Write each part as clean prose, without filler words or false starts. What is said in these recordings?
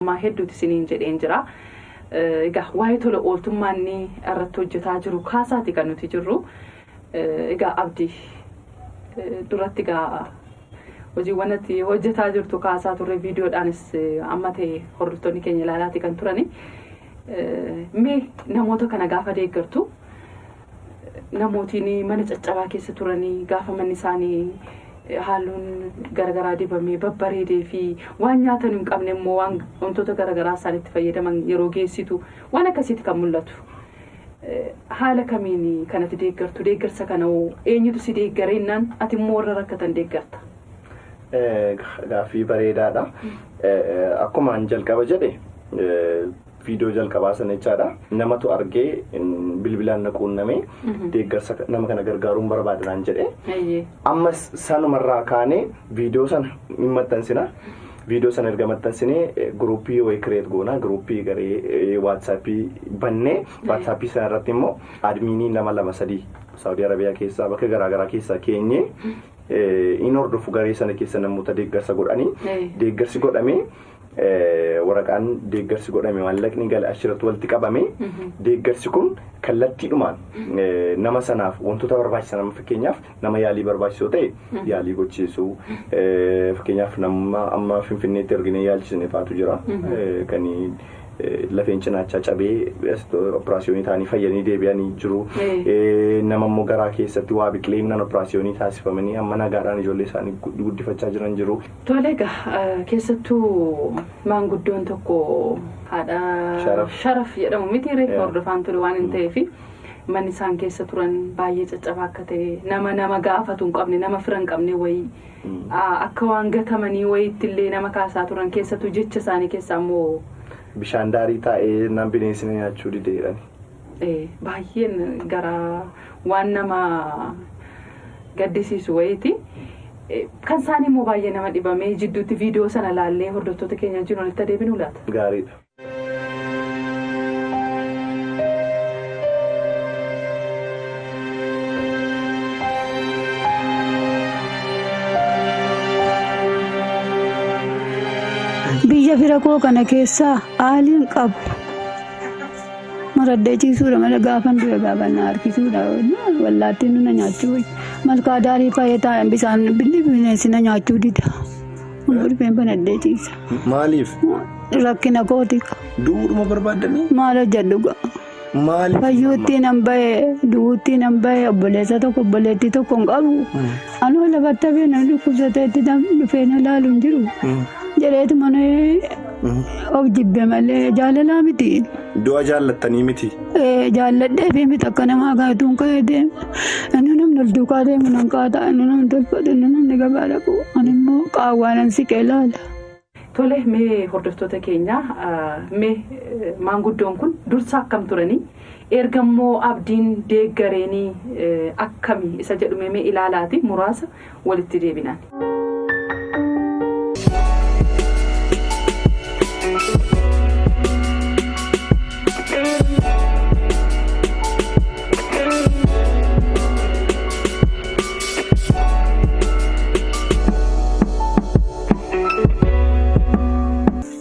Hedduuti isiniin jedheen jira. Egaa waa'ee tola ooltummaa inni irratti hojjetaa jiru kaasaati kan nuti jirru. Egaa Abdii, duratti egaa hojiiwwan ati hojjetaa jirtu kaasaa turre, viidiyoodhaanis amma ta'e hordoftoonni keenya ilaalaati kan turani. Mee namoota kana gaafa deeggartu, namootiin mana caccabaa keessa turanii gaafa manni isaanii halluun garaagaraa dibamee babbareedee fi waan nyaatan hin qabne immoo waan wantoota garaagaraa isaan itti fayyadaman yeroo geessitu waan akkasiiti kan mul'atu. Haala kamiin kanatti deeggartu? Deeggarsa kana eenyutu si deeggareennaan ati immoo warra rakkatan deeggarta? Gaaffii bareedaadha. Akkuma an jalqaba jedhe, viidiyoo jalqabaa sana jechaadha. Namatu argee bilbilaan na quunnamee, deeggarsa nama kana gargaaruun barbaada naan jedhe. Ammas sanumarraa kaanee viidiyoo sana hin maxxansina. Viidiyoo sana erga maxxansinee guruupii wayii create goona. Guruupii garee WhatsAppii bannee, WhatsAppii sana irratti immoo adminii nama lama sadii Saawudii Arabiyaa keessaa bakka garaagaraa keessaa keenyee in hordofu. Garee sana keessa namoota deeggarsa godhanii, deeggarsi godhamee, waraqaan deeggarsi godhame, maallaqni gale achirratti walitti qabame, deeggarsi kun kallattiidhumaan nama sanaaf wantoota barbaachisan, amma fakkeenyaaf nama yaalii barbaachisoo ta'e yaalii gochiisuu, fakkeenyaaf nama amma Finfinneetti arginee yaalchisne faatu jira, kan lafeen cinaachaa cabee operaasiyoonii ta'anii fayyanii deebi'anii jiru. Nama immoo garaa keessatti waa biqilee nan operaasiyoonii taasifamanii amma nagaadhaan ijoollee isaanii guddifachaa jiran jiru. Tole, egaa keessattuu maanguddoon tokko haadha Sharaf jedhamu miti hordofaan ture waan hin ta'eef, manni isaan keessa turan baay'ee caccabaa akka ta'e, nama nama gaafatu hin qabne, nama fira hin qabne wayii, akka waan gatamanii wayiitti illee nama kaasaa turan, keessattuu jecha isaanii keessaa immoo. Bishaan daarii taa'ee naan bineensi na nyaachuu dide jedhani. Baay'een gara waan nama gaddisiisu wayiiti. Kan isaanii immoo baay'ee nama dhibamee jidduutti viidiyoo sana laallee hordoftoota keenya wajjin walitti adeeminu laata? Gaariidha. Biyya fira koo kana keessaa aaliin qabu. Maraddee ciisuudha malee gaafan du'e gaafa na harkisuudha. Wallaattiin na nyaachuu malkaa daarii faayee taa'an bisaan billi bineensi na nyaachuu dida. Kun dhufeen banadhee ciisa. Maaliif? Rakkina kooti. Du'uudhuma barbaaddanii? Maal hojjedhu ga'a? Maaliif? Fayyuutti nan bahe, du'uutti nan bahe, obboleessa tokko, obboleettii tokko hin qabu. Anoo lafatti hafee namni dhukkubsateetti dhufee na ilaalu hin jiru. Jedheetu mana of jibbe malee jaalalaa miti. Du'a jaallattanii miti. Jaalladhee fi miti, akka namaa gaatuun ka'ee deema. Inni namni ol duukaa deemu nan kaata, inni namni tolfatu, inni namni gabaa dhaqu. Ani immoo qaawwaa nan siqee ilaala. Tole, mee hordoftoota keenya, mee maanguddoon kun dursa akkam turanii, erga immoo Abdiin deeggareenii akkami isa jedhume mee ilaalaati muraasa walitti deebinaan.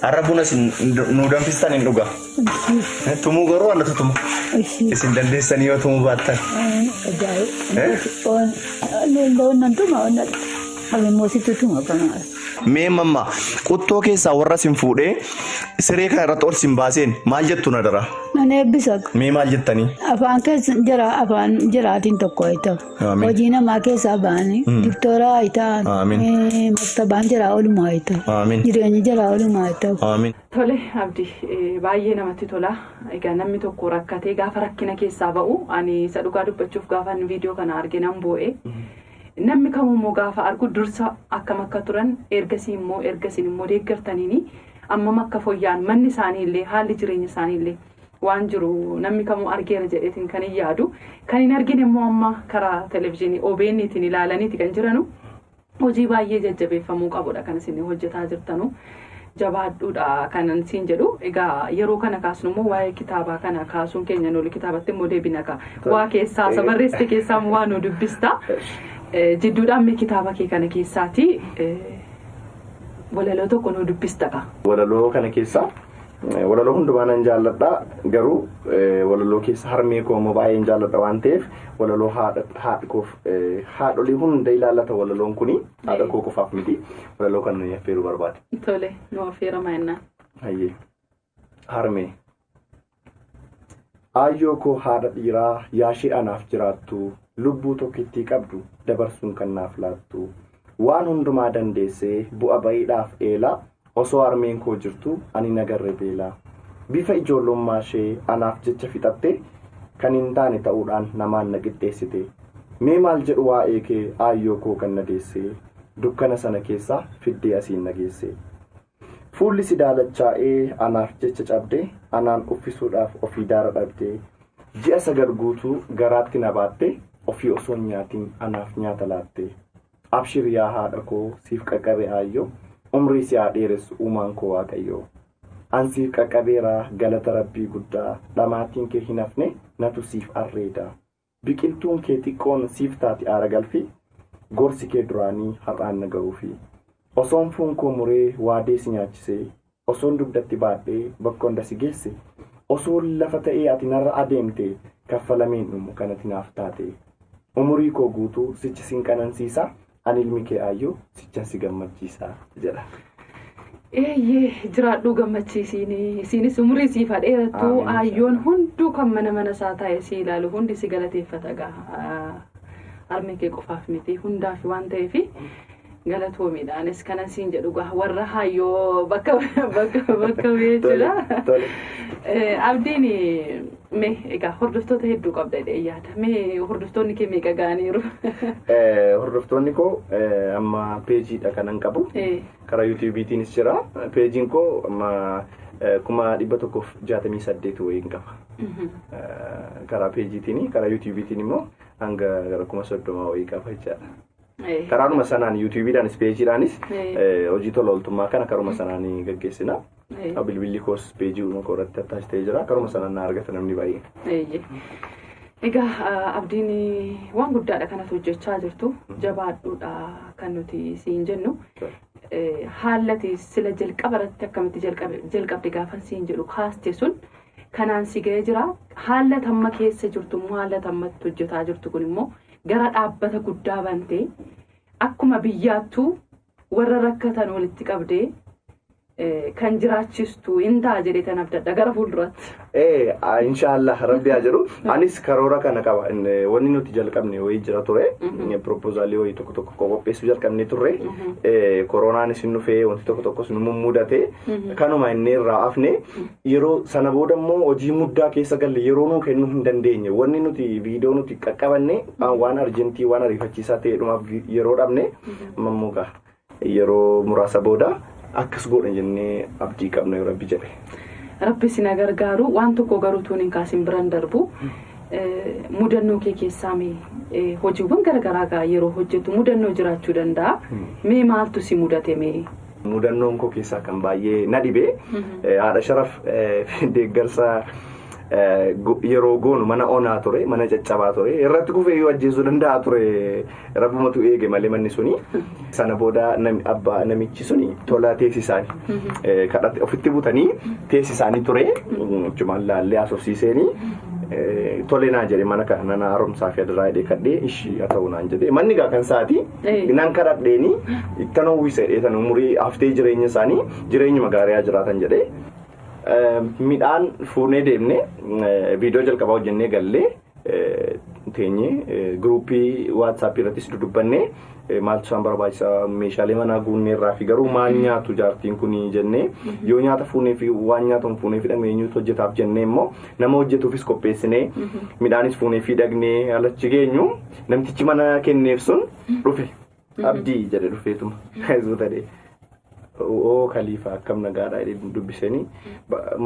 Har'a buna isin nuu danfistan hin dhuga. Tumuu garuu anatu tuma. Isin dandeessanii yoo tumuu baattan. Onnaan tuma onnaan. Immoo sitti tuma kana. Mee mamma, quttoo keessaa warra isin fuudhee siree kana irratti ol isin baaseen maal jettu na dara? Nan eebbisa. Mee maal jettanii? Afaan keessa jira, afaan jiraatiin tokko haa ta'u. Amiin. Hojii namaa keessaa ba'anii diktoora haa ta'an. Amiin. Maktabaan jiraa oolumaa haa ta'u. Amiin. Jireenyi jiraa oolumaa haa ta'u. Amiin. Tole Abdi, baay'ee namatti tola. Egaa namni tokko rakkatee gaafa rakkina keessaa ba'u, ani isa dhugaa dubbachuuf gaafa viidiyoo kana arge nan boo'e. Namni kamummoo gaafa argu dursa akkam akka turan, ergasii immoo ergasiin immoo deeggartaniini ammam akka fooyya'an, manni isaanii illee, haalli jireenya isaanii illee waan jiru namni kamuu argeera jedheetiin kan hin yaadu. Kan hin argine immoo amma karaa televizyiinii OBN'tiin ilaalaniiti kan jiranu. Hojii baay'ee jajjabeeffamuu qabudha kan isin hojjetaa jirtanu. Jabaadhuudha kanan siin jedhu. Egaa yeroo kana kaasnu immoo waa'ee kitaabaa kana kaasuun keenya noli, kitaabatti immoo deebina ka. Waa keessaa isa barreessite keessaa immoo waa nu dubbista. Jidduudhaan mee kitaaba kee kana keessaati Walaloo tokko nu dubbista ka. Walaloo kana keessaa walaloo hundumaa nan jaalladha garuu walaloo keessa harmee koo immoo baay'een jaalladha waan ta'eef walaloo haadha koof haadholii hunda ilaallata walaloon kuni haadha koo qofaaf miti walaloo kana nu affeeruu barbaade. Tole nu affeerama jennaan. Hayyee harmee. Aayyoo koo haadha dhiiraa yaashee anaaf jiraattu lubbuu tokkittii qabdu dabarsuun kan naaf laattu waan hundumaa dandeessee bu'a ba'iidhaaf eelaa osoo harmeen koo jirtu ani nagarre beelaa bifa ijoollummaa ishee anaaf jecha fixatte kan hin taane ta'uudhaan namaan na qixxeessite mee maal jedhu waa'ee kee aayyoo koo kan na deesse dukkana sana keessaa fiddee asiin na geesse. Fuulli si daalachaa'ee anaaf jecha cabdee anaan uffisuudhaaf ofii daara dhabdee ji'a 9 guutuu garaatti na baatte ofii osoo hin nyaatiin anaaf nyaata laatte abshir yaa haadha koo siif qaqqabe aayyoo umrii si haa dheeressu uumaan koo waaqayyoo an siif qaqqabeeraa galata rabbii guddaa dhamaatiin kee hin hafne natu siif arreeda biqiltuun kee xiqqoon siif taati aara galfi gorsi kee duraanii har'aan na ga'uufi. Osoon foon koo muree waadee si nyaachisee osoon dugdatti baadhee bakka hunda si geesse osoon lafa ta'ee ati narra adeemte kaffalameen dhumu kan ati naaf taate umurii koo guutuu sichi sin qanansiisa ani ilmi kee aayyoo sichan si gammachiisa jedha. Eeyyee jiraadhuu gammachiisiin isiinis umurii siif haa dheerattu aayyoon hunduu kan mana mana isaa taa'e si ilaalu hundi si galateeffata gaa harmee kee qofaaf miti hundaaf waan ta'eef. Galatoomiidhaanis kanan siin jedhu gaa warra hayyoo bakka bakka jechuudha. Abdiin mee egaa hordoftoota hedduu qabda jedhee yaada. Mee hordoftoonni kee meeqa ga'aniiru? Hordoftoonni koo amma peejiidha kanan qabu. Karaa yuutuubiitiinis jira. Peejiin koo amma 168,000 wayiin qaba. Karaa peejiitiin karaa yuutuubiitiin immoo hanga gara 30,000 wayii qaba jechaadha. Karaanuma sanaan yuutuubiidhaanis peejiidhaanis hojii tola ooltummaa kana karuma sanaan gaggeessina. Bilbilli koos peejii koo irratti attaach jira. Karuma sanaan na argata namni baay'een. Egaa Abdiin waan guddaadha kanatu hojjechaa jirtu. Jabaadhuudha kan nuti siin jennu. Haallati sila jalqaba irratti akkamitti jalqabde gaafa siin jedhu kaaste sun kanaan si ga'ee jira. Haala tamma keessa jirtu immoo haala tammatti hojjetaa jirtu kun immoo gara dhaabbata guddaa bantee akkuma biyyaattuu warra rakkatan walitti qabdee kan jiraachistu hin ta'a jedhee tan abdadha gara fuulduraatti. Inshaallah rabbi haa jedhu anis karoora kana qaba wanni nuti jalqabne wayii jira ture piroopoozaalii wayii tokko tokko qopheessuu jalqabne turre koronaanis hin dhufee wanti tokko tokkos nu mummudate kanuma inni irraa hafne yeroo sana booda immoo hojii muddaa keessa galle yeroo nuu kennuu hin dandeenye wanni nuti viidiyoo nuti qaqqabanne waan arjentii waan ariifachiisaa ta'e dhumaaf yeroo dhabne ammoo yeroo muraasa booda akkas godhan jennee abdii qabna yoo rabbi jedhe. Rabbi si na gargaaru waan tokko garuu tuun hin kaasin biraan darbu mudannoo kee keessaa mee hojiiwwan garaagaraa yeroo hojjetu mudannoo jiraachuu danda'a. Mee maaltu si mudate mee? Mudannoon koo keessaa kan baay'ee na dhibe haadha sharaf deeggarsa yeroo goonu mana onaa ture mana caccabaa ture irratti kufee yoo ajjeesuu danda'a ture rabbumatu eege malee manni suni sana booda abbaa namichi suni tola teessisaanii kadhate ofitti butanii teessisaanii ture achumaan laallee haasofsiiseenii tole naa jedhe mana kana nana haaromsaa fi adaraa jedhee kadhee ishii haa ta'u naan jedhe manni gaa kan isaati nan kadhadheeni ittan uwwisa jedhee tan umurii haftee jireenya isaanii jireenyuma gaarii haa jiraatan jedhee. Midhaan fuunee deemne viidiyoo jalqabaa hojjennee gallee teenyee giruuppii waatsaappii irrattis dudubbannee maaltu isaan barbaachisaa meeshaalee manaa guunnee irraa fi garuu maal nyaatu jaartiin kun jennee yoo nyaata fuunee fi waan nyaatamu fuunee fi dhaqnee eenyutu hojjetaaf jennee immoo nama hojjetuufis qopheessinee midhaanis fuunee fi dhaqnee alachi geenyu namtichi mana kenneef sun dhufe abdii jedhe dhufeetuma. Oo Khalifa akkam nagaadhaa jedhee dubbisanii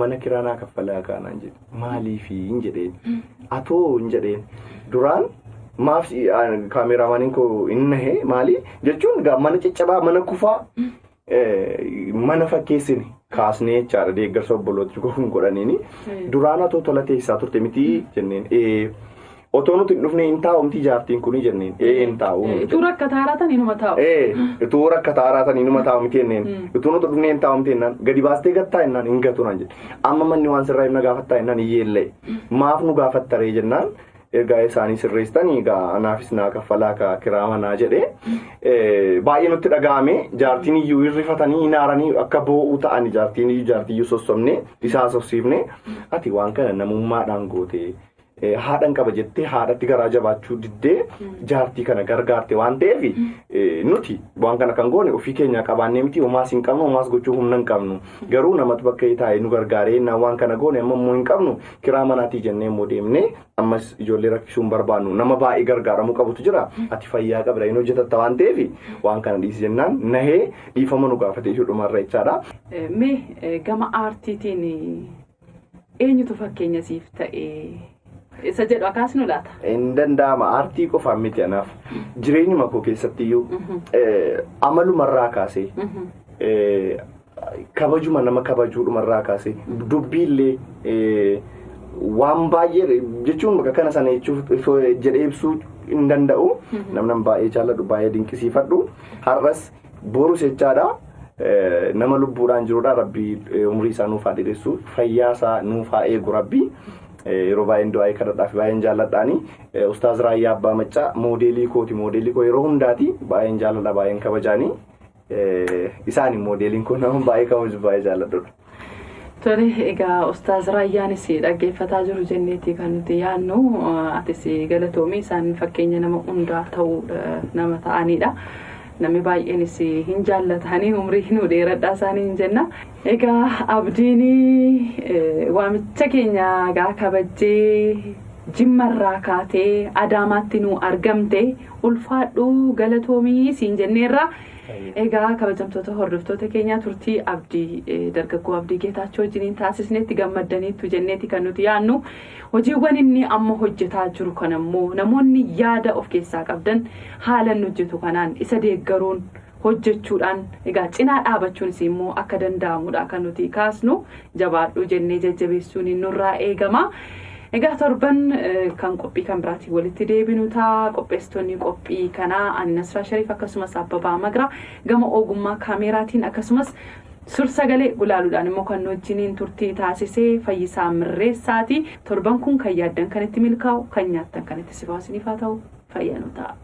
mana kiraanaa kaffalaa kaanaan jedhe maaliifi hin jedheen atoo hin jedheen duraan maaf kaameraamaaniin koo hin nahe maali jechuun mana caccabaa mana kufaa mana fakkeessine kaasnee jechaadha deeggarsa obbolooti kun godhaniini duraan atoo tola teessisaa turte miti jenneen. Otoo nuti hin dhufne hin taa'umti jaartiin kuni jenneen. Ee hin taa'u. Utuu rakkataa haaraatan inuma taa'u. Ee utuu rakkataa haaraatan inuma taa'u miti jenneen. Utuu nuti dhufne hin taa'u miti jennaan gadi baastee gattaa jennaan hin gatu naan jedhe. Amma manni waan sirraa himna gaafattaa jennaan hiyyeellee. Maaf nu gaafattaree jennaan ergaa isaanii sirreessitanii egaa anaafis naa kaffalaa ka kiraa manaa jedhee baay'ee nutti dhaga'ame jaartiin iyyuu hirrifatanii hin aaranii akka boo'uu ta'ani jaartiin iyyuu jaartii iyyuu sossobne isaa sossiifne ati waan kana namummaadhaan goote haadhan qaba jettee haadhatti garaa jabaachuu diddee jaartii kana gargaarte waan ta'eef nuti waan kana kan goone ofii keenya qabaannee miti homaas hin qabnu homaas gochuu humna hin qabnu garuu namatu bakka taa'ee nu gargaaree naan waan kana goone amma immoo hin qabnu kiraa manaatii jennee immoo deemnee ammas ijoollee rakkisuu hin barbaannu nama baay'ee gargaaramuu qabutu jira ati fayyaa qabda hin hojjetatta waan ta'eef waan kana dhiisi jennaan nahee dhiifama nu gaafate dhumarra jechaadha. Mee gama aartiitiin eenyutu fakkeenya siif ta'e isa jedhu akkas nu laata? Hin danda'ama aartii qofaan miti anaaf jireenyuma koo keessatti iyyuu amalumarraa kaasee kabajuma nama kabajuudhumarraa kaasee dubbiillee waan baay'ee jechuun bakka kana sana jechuuf jedhee ibsuu hin danda'u namni baay'ee jaalladhu baay'ee dinqisiifadhu har'as borus jechaadha. Nama lubbuudhaan jirudha rabbii umrii isaa nuuf haa dheeressu fayyaa isaa nuuf haa eegu rabbii yeroo baay'een du'aa kadhadhaaf baay'een jaalladhaani Ustaaz Raayyaa Abbaa Maccaa moodeelii kooti moodeelii koo yeroo hundaati baay'een jaalladha baay'een kabajaani isaani moodeeliin koo nama baay'ee kabaju baay'ee jaalladhudha. Tole egaa Ustaaz Raayyaanis dhaggeeffataa jiru jenneeti kan nuti yaadnu atis galatoomii isaan fakkeenya nama hundaa ta'uu nama ta'anidha. Namni baay'eenis hin jaallatanii umrii nu dheeradhaa isaanii hin jenna. Egaa Abdiin waamicha keenya egaa kabajjee Jimmarraa kaatee Adaamaatti nu argamte ulfaadhu galatoomii siin jenneerra. Egaa kabajamtoota hordoftoota keenyaa turtii Abdii dargaggoo Abdii Geetaachoo wajjiniin taasisneetti gammaddaniittu jenneeti kan nuti yaadnu. Hojiiwwan inni amma hojjetaa jiru kan ammoo namoonni yaada of keessaa qabdan haala inni hojjetu kanaan isa deeggaruun hojjechuudhaan egaa cinaa dhaabachuunis immoo akka danda'amudha kan nuti kaasnu jabaadhu jennee jajjabeessuun nurraa eegama. Egaa torban kan qophii kan biraatiin walitti deebinu ta'a. Qopheessitoonni qophii kanaa ani Nasraa Shariif akkasumas Abbabaa Magra gama ogummaa kaameeraatiin akkasumas suur-sagalee gulaaluudhaan immoo kan wajjiniin turtii taasisee Fayyisaa Mirreessaati. Torban kun kan yaaddan kan itti milkaa'u kan nyaattan kan itti sifaasiniif haa ta'u fayyaa nu ta'a.